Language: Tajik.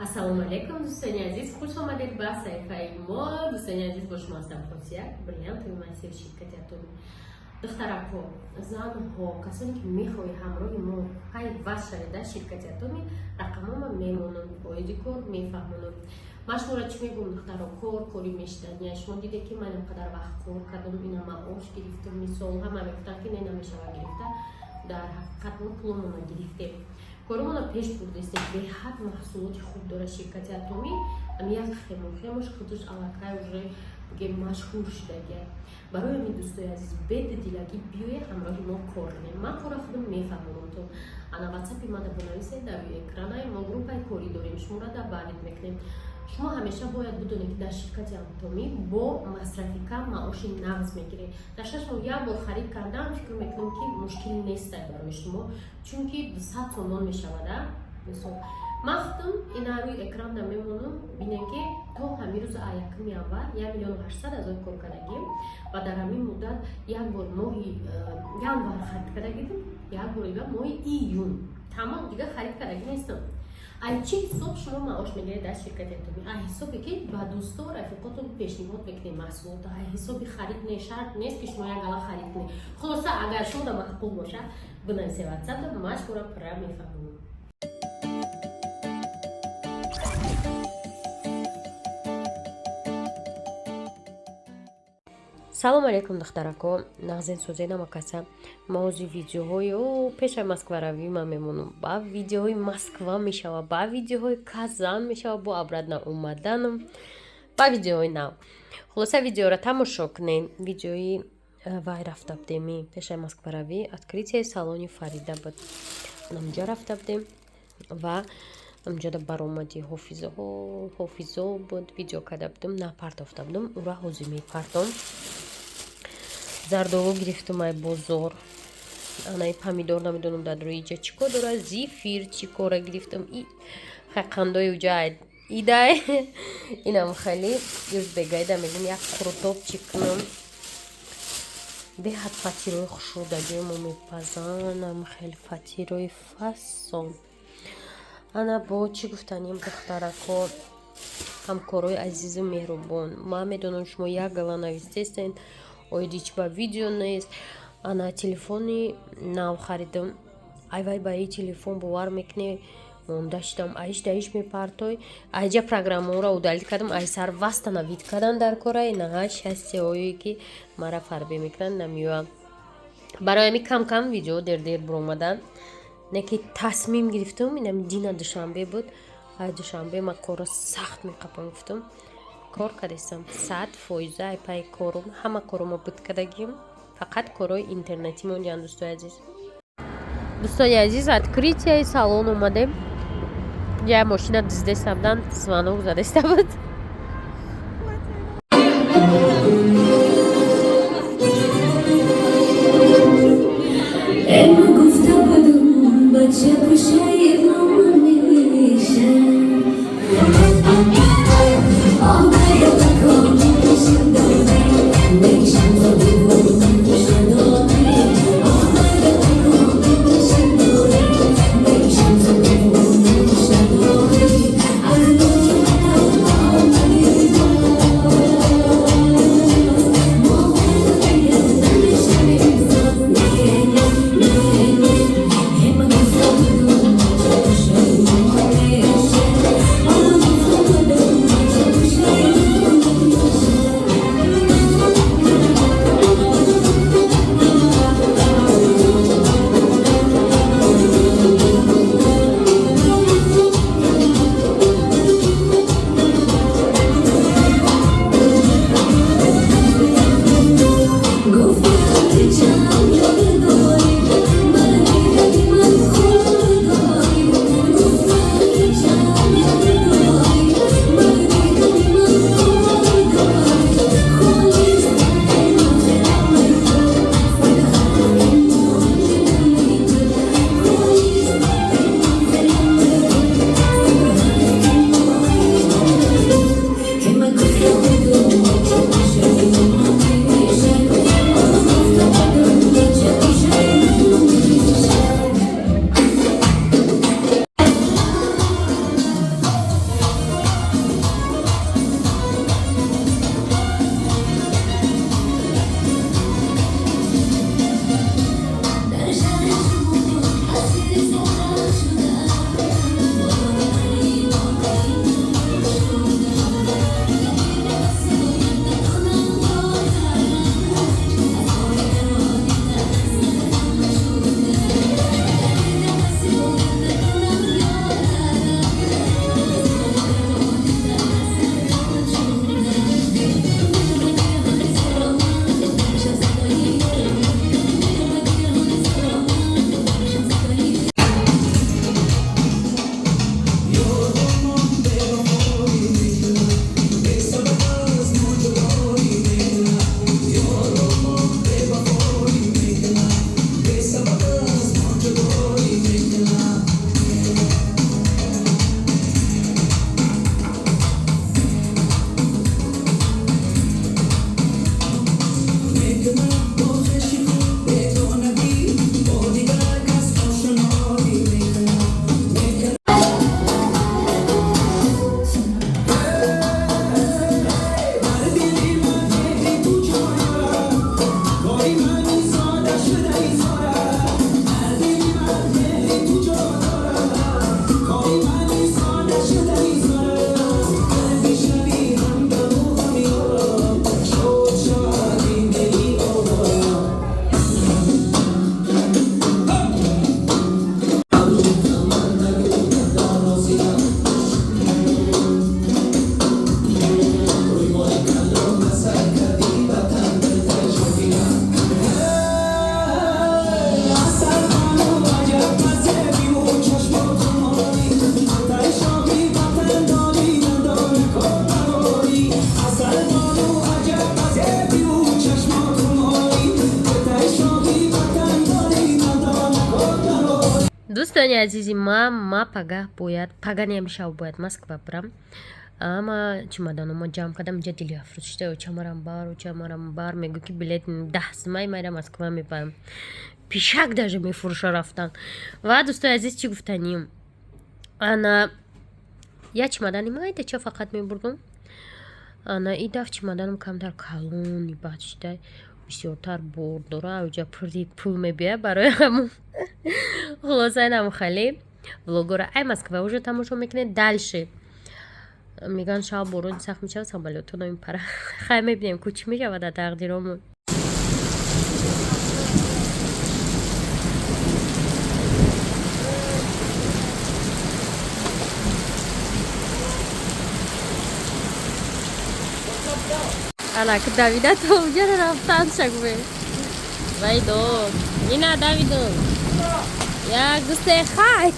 Ассалому алайкум, дӯстони азиз, хуш омадед ба саҳифаи мо. Дӯстони азиз, бо шумо ҳастам Фотия, бриллиантовый мастер ширкати Атоми. Духтаракҳо, занҳо, касоне ки мехоҳед ҳамроҳи мо пайваст шавед дар ширкати Атоми, рақамҳома мемонам, оиди кор мефаҳмонам. Ман шуморо чӣ мегӯям, духтаро, кор кори мешидания. Шумо диде, ки ман инқадар вақт кор кардам, ина маош гирифтам. Мисол, ҳама мегуфтанд, ки не, намешава гирифта. Дар ҳақиқат мо пуломонро гирифтем, коромонро пеш бурдастем. Беҳад маҳсулоти хуб дорад ширкати Атомӣ. Ами як хемо, хемош худаш аллакай уже бигем машҳур шудагия. Барои ҳамин, дӯстои азиз, бедилагӣ биёе ҳамроҳи мо кор кунем. Ман кора худам мефаҳмонам. То ана ватсапи мана бинависед, дар рӯи экранаи мо группаи корӣ дорем, шуморо добавить мекунем. Шумо ҳамеша бояд бидонед, ки дар ширкати Атомӣ бо масрафи кам маоши нағз мегиред. Дар 6 моҳ як бор харид кардан, фикр мекунем, ки мушкил нестай барои шумо, чунки 100 сомон мешавада. Мисол, ман худам ина рӯи экранда мемонам, бинем, ки то ҳамин рӯза, 1 январ, 1 800 000 кор кардагим ва дар ҳамин муддат як бор моҳи январ харид кардагидим, як бор дига моҳи июн, тамом, дига харид кардагӣ нестам. Ай чӣ ҳисоб шумо маош мегиред дар ширкати Атоми? Ай ҳисобе, ки ба дӯсто, рафиқотон пешниҳод мекунед маҳсулото. Ай ҳисоби харид не, шарт нест, ки шумо як гала харид кунед. Хулоса, агар шумода маъқул бошад, бинависед ватсапда, ман шуморо пурра мефаҳмонам. Салому алайкум, духтарако, нағзен, сӯзен, амакаса. Ма ҳозир видеоҳои о пешаи Москваравӣ ман мемонам, ба видеоҳои Москва мешава, ба видеоҳои Казан мешава, бо обратно омаданам, ба видеоҳои нав. Хулоса, видеоро тамошо кунем. Видеои вай рафта будем пешаи Москваравӣ, открытие салони Фарида буд, амҷа рафта будем ва амҷода баромади ҳофизоҳо, ҳофизо буд, видео карда будем, напартофта будам, ура ҳозир мепартом. Зардолу гирифтум ай бозор, анаи помидор, намедонам, дар рӯи иҷа чӣ кор дорад, зефир чӣ кора гирифтам, хай қандои уҷа идай, инам хеле юзбегайда мегум, як қурутоб чӣ кунам. Беҳад фатирои хушрӯдагимо мепазанам, хеле фатирои фасон. Ана бо чӣ гуфтанем, духтарако, ҳамкорои азизу меҳрубон, ман медонам, шумо як гала навистестен, оиди чӣ ба видео нест. Ана телефони нав харидам. Ай вай, ба и телефон бовар мекунӣ, монда шидам, аиш даиш мепартой, айҷа программаро удалить кардам, ай сар восстановить кардан дар кора. Инаҳа счастье ҳое, ки мара фарбе мекунанд, намеоям. Барои ҳамин кам кам видео дер-дер буромадан. Не ки тасмим гирифтам, инами дина душанбе буд, ай душанбе ман корро сахт меқапам, гуфтам, кор кардестам 100%. Ай пай корум ҳама коромо буд кардагим, фақат корҳои интернетӣ мондиам. Дӯстои азиз, дӯстони азиз, открытие и салон омадем. Я мошина диздеста будан, звонок задеста буд. Ма гуфта будум, бача пушаймон мешам. Оҳ, мешам, Дӯстони азизи ма пагаҳ бояд, пага не, шав бояд Москва бирам. Ама чемоданомо ҷамъ кардам, инҷа дили афрӯз шуда, очамарам бар, очамарам бар, мегӯ ки билет 10 сумай, майра Москва мебарам. Пишак даже мефурӯша рафтан. Ва дӯстои азиз, чӣ гуфтаним? Ана як чемодани майда ча фақат мебурдум. Ана и даф чемоданам камтар калони баъд шуда, бисёртар бор дора, уҷа пурри пул мебия, барои ҳамун. Хулоса, инам хеле влогора ай Москва уже тамошо мекунед. Дальше мегӯянд, шаб борони сахт мешавад, самолётҳо намепара. Хай, мебинем, ку чӣ мешавад дар тақдиромон. Ана ки давида то уҷара рафтан шагӯе. Вайдо, ина давидум. Як, ду, се, хай.